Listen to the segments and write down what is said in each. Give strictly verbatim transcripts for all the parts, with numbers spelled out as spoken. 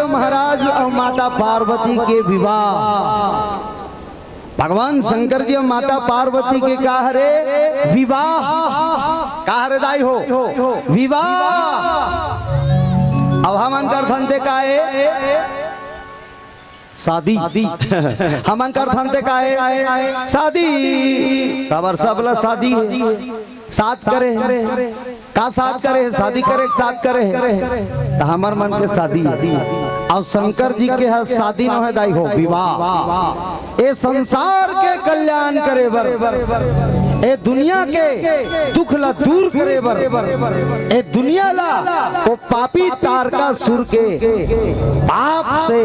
महाराज अउ माता पार्वती के विवाह। भगवान शंकर जी अउ माता पार्वती के का हरे? विवाह। का हरे दाई हो? विवाह। अब हमन करथन ते का ए? शादी। हमन करथन ते का ए? शादी। काबर सबला शादी हे। साथ करे हे। का साथ करे हे? शादी करे के साथ करे हे। त हमर मन के शादी हे। अउ शंकर जी के ह शादी नोहे दाई हो, विवाह। ए संसार के कल्याण करे बर, ए दुनिया के दुख ला दूर करे बर, ए दुनिया ला ओ पापी तारकासुर के पाप से,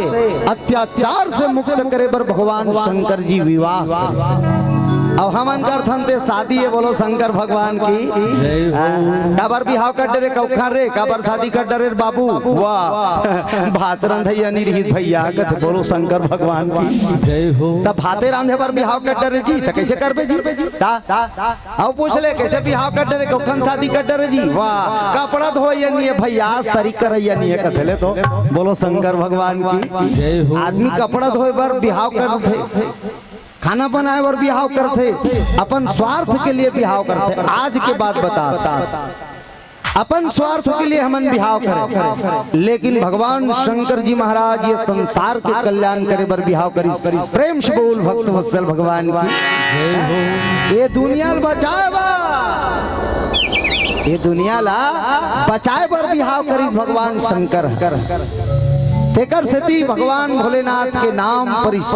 अत्याचार से मुक्त करे बर भगवान शंकर जी विवाह करे। अब हमन करथन ते शादी हे, बोलो शंकर भगवान की। जय हो। हाँ, काबर बिहाव कर डरे कौखा रे, काबर शादी कर डरे रे बाबू? वाह, भात रांधइया नहीं रही भैया, कथे बोलो शंकर भगवान की। जय हो। तब भाते रांधे बर बिहाव कर डरे जी, त कैसे करबे जी? ता, ता, अउ पूछ ले, कैसे बिहाव कर डरे, कौखन शादी कर डरे जी? वाह, कपड़ा धोइया नहीं है भैया, आज तारीख करइया नहीं है, कथे ले तो। बोलो शंकर भगवान की। जय हो। आदमी कपड़ा धोए बर बिहाव करथे, खाना बनाए बर बिहाव करथे, अपन स्वार्थ के लिए बिहाव करथे। आज के बात बता, अपन स्वार्थ के लिए हमन बिहाव करें, लेकिन भगवान शंकर जी महाराज ये संसार के कल्याण करे बर बिहाव करिस। प्रेम से बोल भक्त वत्सल भगवान की। जय हो। ये दुनिया ल बचाए बर, ये दुनिया ला बचाए बर बिहाव करिस भगवान शंकर। तेकर सेती भगवान भोलेनाथ के नाम परिस।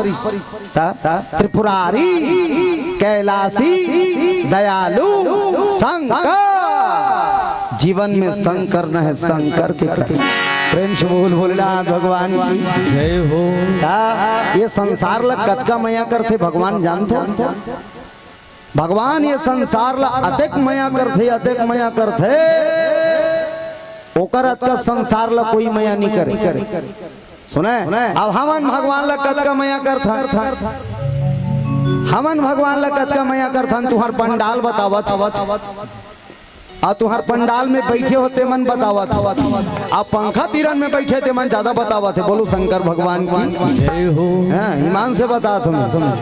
ता, ता, त्रिपुरारी, कैलासी, दयालु, शंकर। जीवन में शंकर न है, शंकर के कर। प्रेम से बोल भोलेनाथ भगवान की। जय हो। ता, ये संसार ला कतका मया करथे भगवान जानथो? भगवान ये संसार ला अतेक मया करथे, अतेक मया करथे, ओकर अतका संसार ला कोई मया नहीं करे। सुने, अब हमन भगवान ला कतका मया करथन, हमन भगवान ला कतका मया करथन, तुहर पंडाल बतावत, अउ तुहर पंडाल में बैठे हो तेमन बतावत, अउ पंखा तीरन में बैठे तेमन ज्यादा बतावत हे। बोलो शंकर भगवान की। जय हो। हाँ, ईमान से बतात हँव,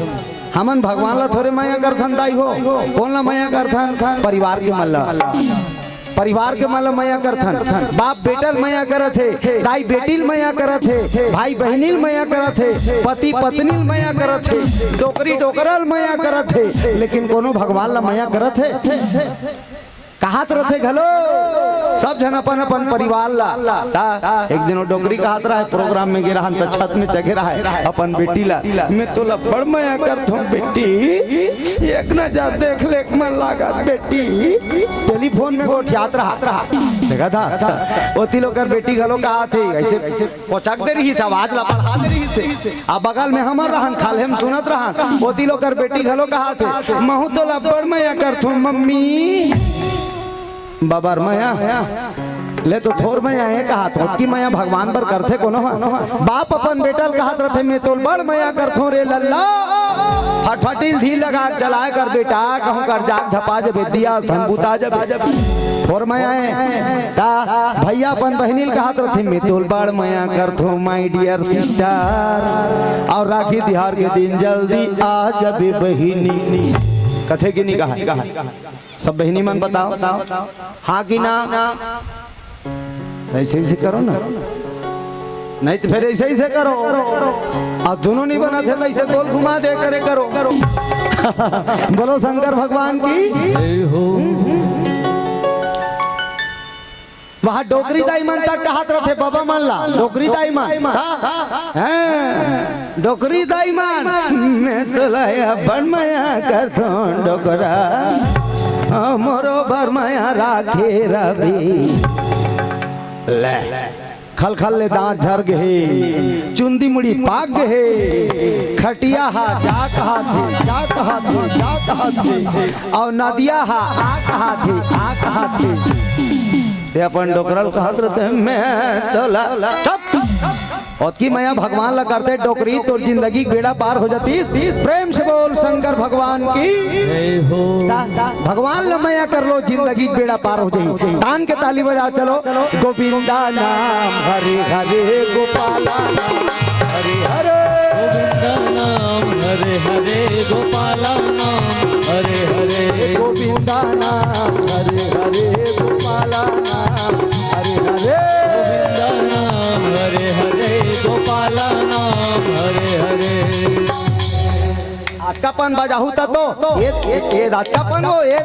हमन भगवान ला थोरे मया करथन दाई हो, कोन ला मया करथन? परिवार के मन ला। परिवार के मन ल मया करथन, बाप बेटा ल मया करत हे, दाई बेटी ल मया करत हे, भाई बहिनी ल मया करत हे, पति पत्नी ल मया करत हे, डोकरी डोकरा ल मया करत हे, लेकिन कोनो भगवान ल मया करत हे? कहत रथे घलो सब झन अपन अपन परिवार ला। ता एक दिन वो डोकरी कहत रहे, प्रोग्राम में गे रहन त छत में चघे रहे अपन बेटी ला, "मैं तोला बड़ मया करथों बेटी, एक नजर देख ले, मन लागत बेटी।" टेलीफोन में गोठियात रहा, देखा था, ओती लोकर बेटी घलो कहत हे, ऐसे कोचक दे रहिस, आवाज ला बढ़ा दे रहिस। अब बगल में हमर रहन, खाल्हे में सुनत रहन, ओती लोकर बेटी घलो कहत हे, "महूं तोला बड़ मया करथों मम्मी।" बबर मया, ले तो थोर मया हे कहत, ओतकी मया भगवान बर करथे कोनो ह? बाप अपन बेटा ल कहत रथे, "मैं तोल बड़ मया करथों रे लल्ला।" फटफटी ल ढील लगा के चलाए कर बेटा, कहूं कर जाग झपा जबे, दिया सन बुता जबे। थोर मया हे। ता भैया अपन बहिनी ल कहत रथे, "मैं तोल बड़ मया करथों my dear sister, अउ राखी तिहार के दिन जल्दी आ जबे बहिनी।" कथे कि नहीं कहा? सब बहिनी मन बताओ, हाँ कि ना? तो ऐसे ऐसे करो ना, नहीं तो फिर ऐसे ऐसे करो। अउ दोनों नहीं बनत हे तो ऐसे गोल घुमा दे करे करो। बोलो शंकर भगवान की। जय हो। वहाँ डोकरी दाई मन तक कहत रथे बबा मन ला, डोकरी दाई मन। हाँ, हाँ, हाँ। डोकरी दाई मन, मैं तोला अब्बड़ मया करथों डोकरा, मोरो बर मया राखे रबे। ले, खलखल ले दांत झर गे हे, चुंदी मुड़ी पाक गे हे, खटिया हा जा कहत हे, जा कहत हे, जा कहत हे, अउ नदिया हा आ कहत हे, आ कहत हे। ते अपन डोकरा ल कहत रथे, मैं तोला, चुप, ओतकी मया भगवान ला करते डोकरी, तोर जिंदगी के बेड़ा पार हो जातिस। प्रेम से बोल शंकर भगवान की। जय हो। भगवान ला मया कर लो, जिंदगी के बेड़ा पार हो जाही। तान के ताली बजा चलो। गोविंदा नाम हरे हरे, गोपाला नाम हरे हरे। गोविंदा नाम हरे हरे, गोपाला नाम हरे हरे। गोविंदा नाम हरे हरे, गोपाला नाम हरे हरे। गोविंदा नाम हरे हरे, गोपाला नाम हरे हरे। अतकापन बजाहू त तो ये ये ये अतकापन हो ये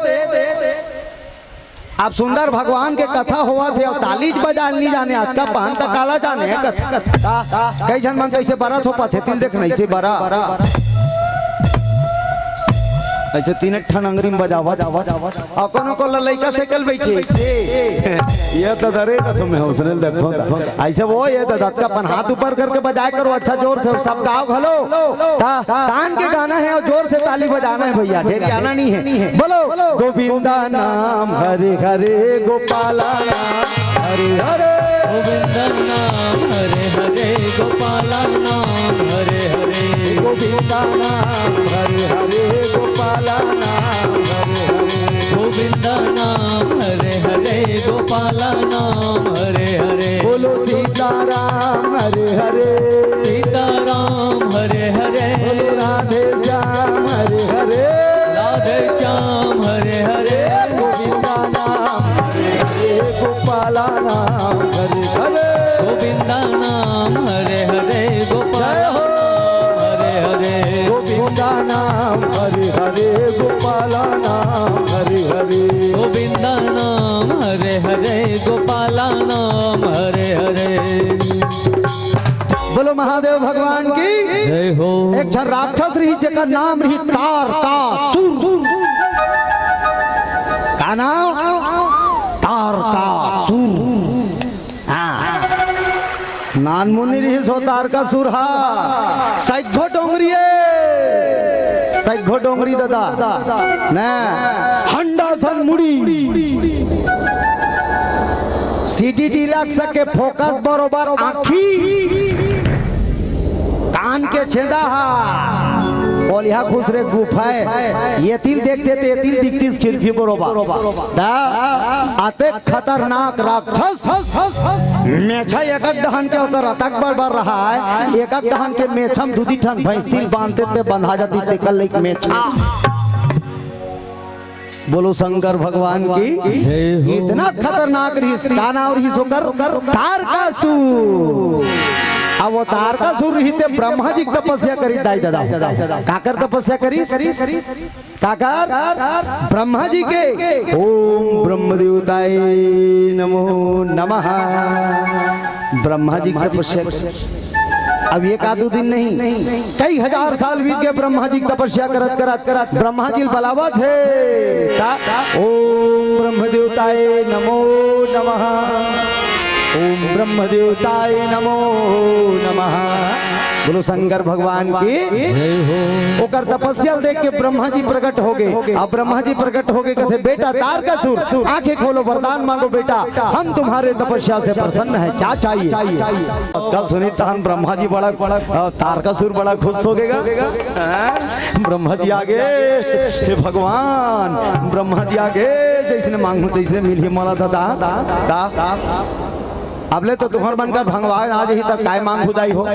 अब सुंदर भगवान के कथा होवत हे अउ तालीच बजा नहीं जाने, अतकापन त काला जाने कथा। कई झन मन तो ऐसे बरत हो पाथे, तिल देख नहीं से बरा। ऐसे तीन ठन अंगरी में बजावत। अउ कोनो को लइका साइकिल बैठे। ये तो डरे कसम है, उसने देखो। ऐसे वो ये तो अतकापन हाथ ऊपर करके बजाए करो, अच्छा जोर से सब गाओ घलो। ता, तान के गाना है अउ जोर से ताली बजाना है भैया, ढेर जाना नहीं है। बोलो। गोविंदा नाम हरे हरे, गोपाला नाम हरे हरे। गोविंदा नाम हरे हरे, गोपाला नाम हरे हरे। गोविंदा नाम हरे हरे, गोपाला नाम हरे हरे। गोविंदा नाम हरे हरे, गोपाला नाम हरे हरे। बोलो सीताराम हरे हरे। सीताराम हरे हरे। बोलो राधे श्याम हरे हरे। राधे श्याम हरे हरे। गोविंदा नाम हरे हरे, गोपाला नाम हरे हरे। गोविंदा नाम हरे हरे, गोपाला नाम हरे हरे। गोविंदा नाम हरे हरे, गोपाला नाम हरे हरे। गोविंदा नाम हरे हरे, गोपाला नाम हरे हरे। बोलो महादेव भगवान की। जय हो। एक झन राक्षस रही, जेकर नाम रही तारकासुर। का नाम? तारकासुर। हाँ। नानमुनी रही सो तारकासुर हा। सैघो डोंगरी ए। सैघो डोंगरी दादा। ना। हंडा सन मुड़ी। सीडी डिलक्स के फोकस बरोबर आँखी। कान के छेदा हा। ओलिहा खुसरे गुफा ए। ये तिल देखते ते ये तिल दिखतिस खिड़की बरोबर। दा। अतेक खतरनाक राक्षस। मेछा एक डहन के ओकर अतक बड़ बड़ रहा है, एक डहन के मेछा में दूधी ठन भैंसिल बांधते ते बंधा जाती, तेकर लइक मेछा। बोलो शंकर भगवान की। जय हो। इतना खतरनाक रिहिस, का नाम रिहिस ओकर? तारकासुर। अब वो तारकासुर रही ते ब्रह्मा जी के तपस्या करी दाई दादा। काकर तपस्या करी? काकर? ब्रह्मा जी के। ओम ब्रह्म देवताय नमो नमः। ब्रह्मा जी के तपस्या। अब ये का दो दिन नहीं, कई हजार साल बीत गए ब्रह्मा जी की तपस्या करत करत करत। ब्रह्मा जी बलावत हे। का? ओम ब्रह्म देवताय नमो नमः। ओम ब्रह्म देवताय नमो नमः। बोलो शंकर भगवान की। जय हो। ओकर तपस्या देख के ब्रह्मा जी प्रकट हो गए। अब ब्रह्मा जी प्रकट हो गए, कथे, "बेटा तारकासुर, आंखें खोलो, वरदान मांगो बेटा, हम तुम्हारे तपस्या से प्रसन्न हैं, क्या चाहिए?" कल सुनी तहन ब्रह्मा जी बड़ा, बड़ा, अ, तारकासुर बड़ा खुश हो गएगा। ब्रह्मा जी आगे, हे भगवान, ब्रह्मा जी आगे, जैसने मांगू तैसने मिलिए मोला दादा। दा, दा। अब ले तो तुम्हर मन का भगवान आ जही तब काय मांगू दाई हो?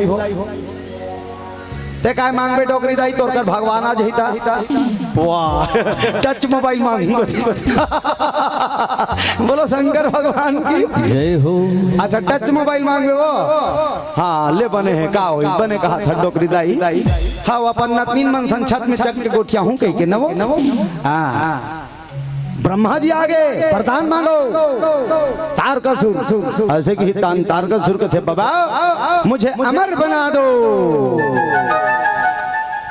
ते काय मांगबे डोकरी दाई, तोर कर भगवान आ जही ता। वाह, टच मोबाइल मांगू। बोलो शंकर भगवान की। जय हो। अच्छा, टच मोबाइल मांगबे वो? हाँ, ले बने है, का होई? बने कहा था डोकरी दाई। हाँ, वो अपन नतनीन मन संग छत में चक के गोठिया हूँ कह के नवो। हाँ। ब्रह्मा जी आगे वरदान मांगो। तारकासुर, ऐसे कि तान तारकासुर कथे, "बाबा, मुझे अमर बना दो,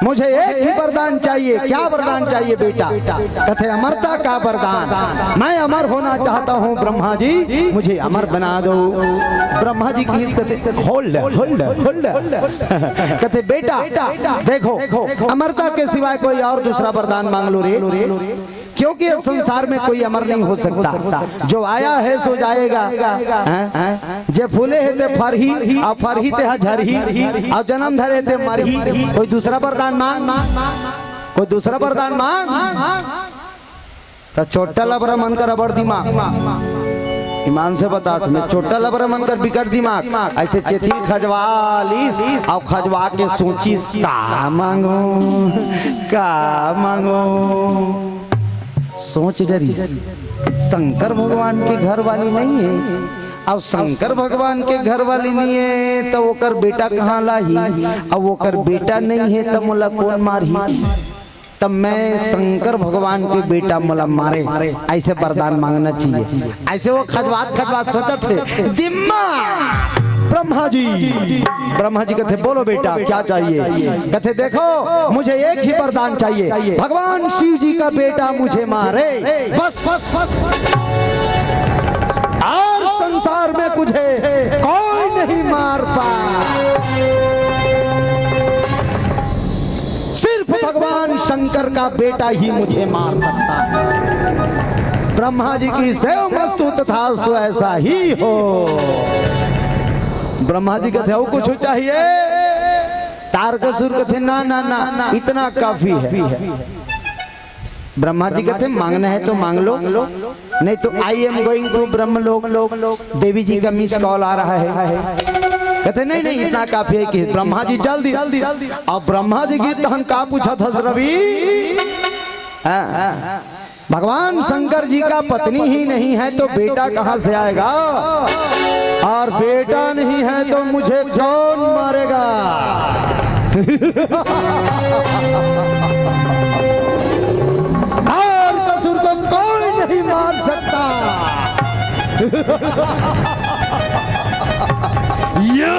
मुझे एक ही वरदान चाहिए।" "क्या वरदान चाहिए बेटा?" कथे, "अमरता का वरदान, मैं अमर होना चाहता हूँ ब्रह्मा जी, मुझे अमर बना दो।" ब्रह्मा जी की कथे, "होल्ड, होल्ड, होल्ड।" कथे, "बेटा, देखो, अमरता के सिवाय कोई और दूसरा वरदान मांग लो रे।" क्योंकि इस संसार में कोई अमर नहीं हो सकता। जो आया है सो जाएगा। हैं? जे फूले हे ते फरही, अउ फरही ते हा झरही, अउ जन्म धरे ते मरही। कोई दूसरा वरदान मांग, कोई दूसरा वरदान मांग। त चोट्टा लबरा मन कर अबड़ दिमाग। ईमान से बता तुम्हें, चोट्टा लबरा मन कर बिकट दिमाग। अइसे चेथी खजवा लिस, अउ खजवा के सोचिस, का मांगो, का मांगो। सोच डरिस, शंकर भगवान के घर वाली नहीं है। अब शंकर भगवान के घर वाली नहीं है, त ओकर बेटा कहाँ लाही? अब ओकर बेटा नहीं है, त मोला कोन मारही? तब मैं शंकर भगवान के बेटा मोला मारे, अइसे वरदान मांगना चाहिए। अइसे वो खजवात खजवात सोचत हे, दिम्मा, ब्रह्मा जी, ब्रह्मा जी कथे, "बोलो बेटा, क्या चाहिए?" कथे, "देखो, मुझे एक ही वरदान चाहिए, भगवान शिव जी का बेटा मुझे मारे, बस, बस, बस।" और संसार में तुझे कोई नहीं मार पा, सिर्फ भगवान शंकर का बेटा ही मुझे मार सकता है। ब्रह्मा जी की सेव मस्तु तथास्तु, ऐसा ही हो। ब्रह्मा जी कथे, "अउ कुछ चाहिए?" तारकासुर कथे, "ना, ना, ना, इतना काफी है।" ब्रह्मा जी कथे, "मांगना है तो मांग लो, नहीं तो I am going to ब्रह्मलोक, देवी जी का मिस कॉल आ रहा है।" कथे, "नहीं, नहीं, इतना काफी है।" कि ब्रह्मा जी जल्दी, अब ब्रह्मा जी की तहन का पूछा था रवि? हाँ, हाँ। भगवान शंकर जी का पत्नी ही नहीं है तो बेटा कहाँ से आएगा? और बेटा नहीं है तो मुझे कौन मारेगा? तारकासुर को कोई नहीं मार सकता। या!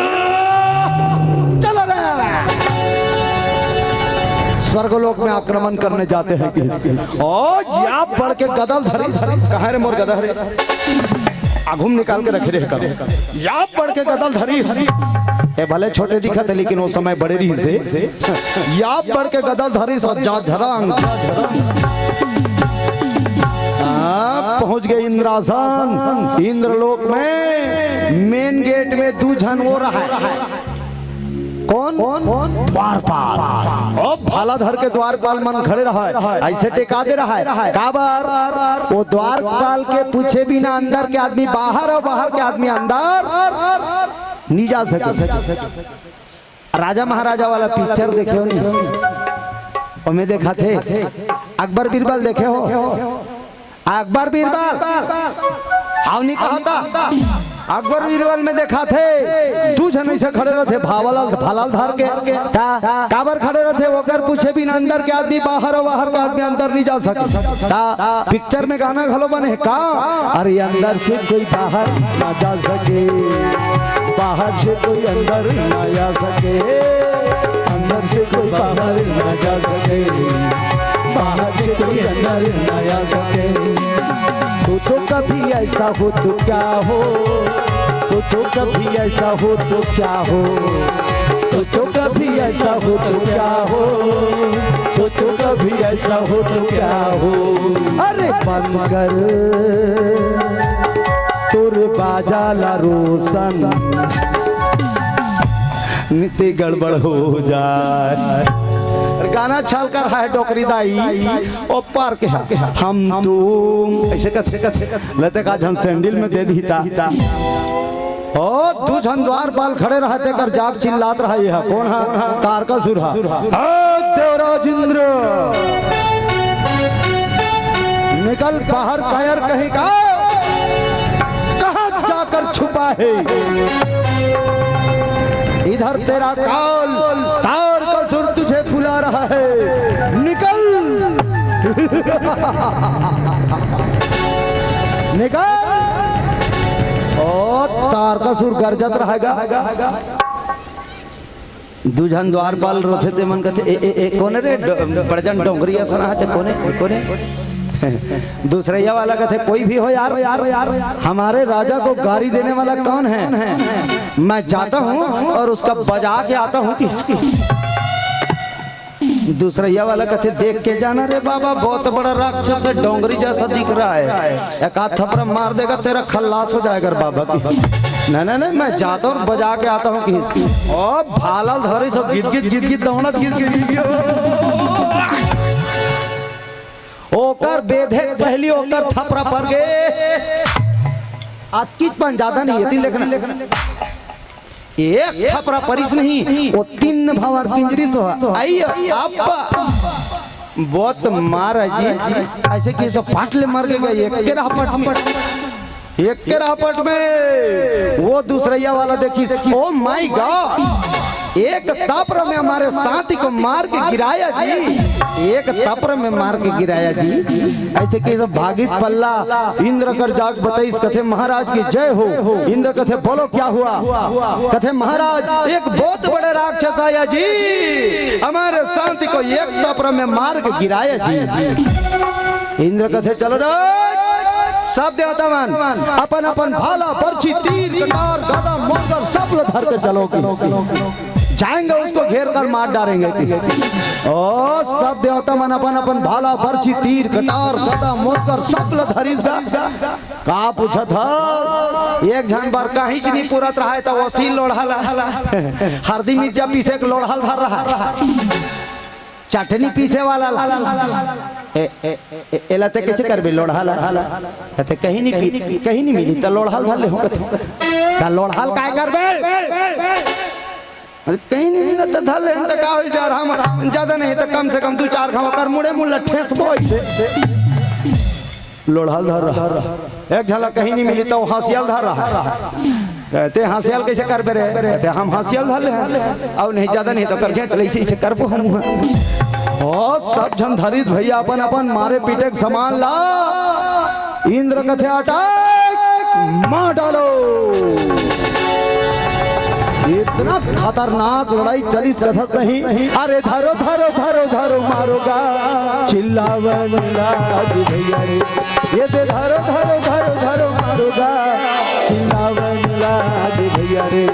चल रे! स्वर्गलोक में आक्रमण करने जाते हैं कि ओ, या बड़ के गदल धरी, कहाँ रे मोर गदल रे? आघूम निकाल के रखे रहे कर। या बड़ के गदल धरी। ए भले छोटे दिखत हे, लेकिन वो समय बड़े रहिसे। या बड़ के गदल धरी सो जा झरंग। हाँ, पहुंच गए इंद्रासन। इंद्रलोक में मेन गेट में दू झन वो रहा है। कौन? द्वारपाल। ओ भाला धर के द्वारपाल मन खड़े रहा है, अइसे टेका दे रहा है। काबर? वो द्वारपाल के पूछे बिना अंदर के आदमी बाहर अउ बाहर के आदमी अंदर नहीं जा सके। राजा महाराजा वाला पिक्चर देखे हो नहीं? ओमे देखा थे, अकबर बीरबल देखे हो? अकबर बीरबल, हाव नहीं कहा था? अकबर बीरबल में देखा थे, दू झन अइसे खड़े रहिथे, भाला ल, भाला ल धर के। ता, काबर खड़े रहिथे? ओकर पूछे बिना अंदर के आदमी बाहर अउ बाहर के आदमी अंदर नहीं जा सके। ता, पिक्चर में गाना घलो बने हे का? अरे अंदर से कोई बाहर ना जा सके, बाहर से कोई अंदर ना आ सके, अंदर से कोई बाहर ना जा सके, बाहर से कोई अंदर ना आ सके। सोचो कभी ऐसा हो तो क्या हो, सोचो कभी ऐसा हो तो क्या हो, सोचो कभी ऐसा हो तो क्या हो, सोचो कभी ऐसा हो तो क्या हो। अरे बंद कर तोर बाजा ला रोशन, नित्य गड़बड़ हो जाए। अरे गाना छाल कर है डोकरी दाई, ओ पार के है। हम तुम अइसे कथे, कथे, कथे। लेते का झन सैंडल में दे दीता। ओ, दू झन द्वारपाल खड़े रहा, तेकर जाग चिल्लात रहा, ये हा, कौन हा? तारकासुर हा। ओ, देवराज इंद्र, निकल बाहर, कायर कहीं का, कहाँ जाकर छुपा है? इधर तेरा काल, तारकासुर तुझे बुला रहा है, निकल। निकल। ओ, तारकासुर गरजत रहेगा। दू झन द्वारपाल रोथे ते मन कथे, "ए, ए, ए, कोने रे? डो-, बड़जन डोंगरी असन आथे, कोने, कोने?" दूसरैया वाला कथे, "कोई भी हो यार, यार, यार, हमारे राजा को गारी देने वाला कौन है? मैं जाता हूँ और उसका बजा के आता हूँ।" दूसरइया वाला कथे, "देख के जाना रे बाबा, बहुत बड़ा राक्षस है, डोंगरी जैसा दिख रहा है, एक आध थपरा मार देगा, तेरा खल्लास हो जाएगा रे बाबा।" की, "नहीं, नहीं, नहीं, मैं जाता हूँ, बजा के आता हूँ।" की, ओ भाला धरे सब गिद गिद गिद गिद दौड़त गिद गिद गिद गिद। ओकर बेधे के पहली ओकर थपरा पर गे। अतकिच पन, ज्यादा नहीं, एती लेखना। एक थपरा परिस नहीं, वो तीन भंवर किंजरिस हो। आई अब्बा, बहुत मार है जी। ऐसे कि सब पाट ले मर के गए, एक के रहपट में, एक के रहपट में। वो दूसरइया वाला देखिस, "Oh my God, एक तपर में हमारे साथी को मार के गिराया जी, एक तपर में मार के गिराया जी।" ऐसे कि सब भागिस पल्ला, इंद्र कर जाग बताइस, कथे, "महाराज की जय हो।" इंद्र कथे, "बोलो क्या हुआ?" कथे, "महाराज, एक बहुत बड़ा राक्षस आया जी, हमारे शांति को एक तपर में मार के गिराया जी।" इंद्र कथे, "चलो रे, सब देवता मन अपन अपन भाला, बरछी, तीर, कटार, गदा, मोरगर सब ल धर के चलो कि जाएंगे, उसको घेर कर मार डालेंगे।" ओ, सब देवता मन अपन अपन भाला, बरछी, तीर, कटार, गदा, मोरगर सब ल धरिस गा। का पूछत ह? एक झन बर कहींच नहीं पुरत रहा है, त ओसी लोढ़ा ल, हरदी मिर्चा पीसे के लोढ़ा ल धर रहा है, चटनी पीसे वाला ल। ए, ए, ए, एला ते कैसे करबे लोढ़ा ल? कथे, "कहीं नहीं पी, कहीं नहीं मिली, त लोढ़ा ल धर ले हो।" कथे, "त लोढ़ा ल काय करबे?" अरे, "कहीं नहीं मिला त धर ले, त का होई यार, हम ज्यादा नहीं त कम से कम दू चार घाव कर मुड़े मुड़ ल ठेसबो अइसे।" लोढ़ा ल धर रहा। एक झन ल कहीं नहीं मिली त वो हंसिया ल धर रहा। कथे, "हंसिया ल कैसे करबे रे?" कथे, "हम हंसिया ल धर ले हैं। अउ नहीं ज्यादा नहीं त कर घेंच ले, इसे, इसे करबो हम।" ओ, सब झन धरिस भैया अपन अपन मारे पीटे के सामान ला। इंद्र कथे, "अटैक मार डालो।" इतना खतरनाक लड़ाई चलिस कथस नहीं। अरे धरो, धरो, धरो, धरो, मारो गा, चिल्लावन लाग भैया रे। ये दे धरो, धरो, धरो, धरो, मारो गा, चिल्लावन लाग भैया रे।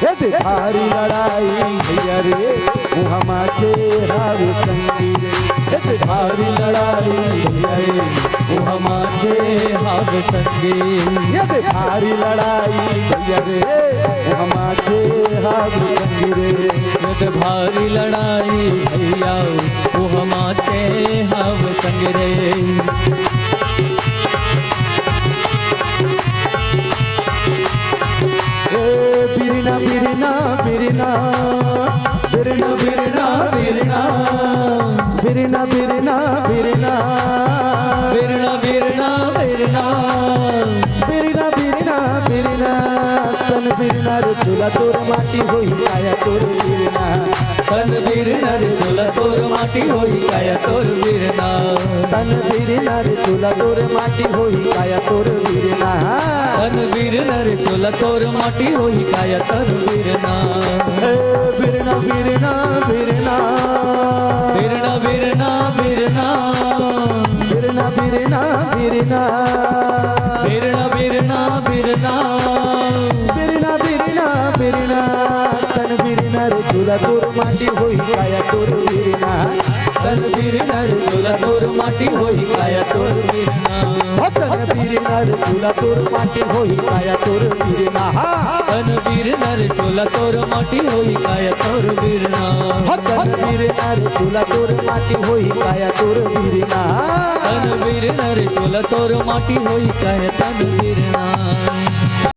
ये दे भारी लड़ाई भैया रे, वो हमाचे हावे संगी रे। ये दे भारी लड़ाई भैया रे, वो हमाचे हावे संगी। ये दे भारी लड़ाई भैया रे, वो हमाचे हावे संगी रे। ये दे भारी लड़ाई भैया, वो हमाचे हावे संगी रे। ए बिरना, बिरना, बिरना। बिरना, बिरना, बिरना। बिरना, बिरना, बिरना। बिरना, बिरना, बिरना। बिरना, बिरना, बिरना। तन बिरना रे चूल्हा तोर माटी होही काया तोर बिरना। तन बिरना रे चूल्हा तोर माटी होही काया तोर बिरना। तन बिरना रे चूल्हा तोर माटी होही काया तोर बिरना। तन बिरना रे चूल्हा तोर माटी होही काया तोर बिरना। ए बिरना, बिरना, बिरना। बिरना, बिरना, बिरना। बिरना, बिरना, बिरना। बिरना, बिरना, बिरना। बिरना, बिरना, बिरना। तन बिरना रे चूल्हा तोर माटी होही काया तोर बिरना। तन बिरना रे चूल्हा तोर माटी होही काया तोर बिरना। हो तन बिरना रे चूल्हा तोर माटी होही काया तोर बिरना। हाँ, हाँ। तन बिरना रे चूल्हा तोर माटी होही काया तोर बिरना। हो तन बिरना रे चूल्हा तोर माटी होही काया तोर बिरना। तन बिरना रे चूल्हा तोर माटी होही काया तन बिरना।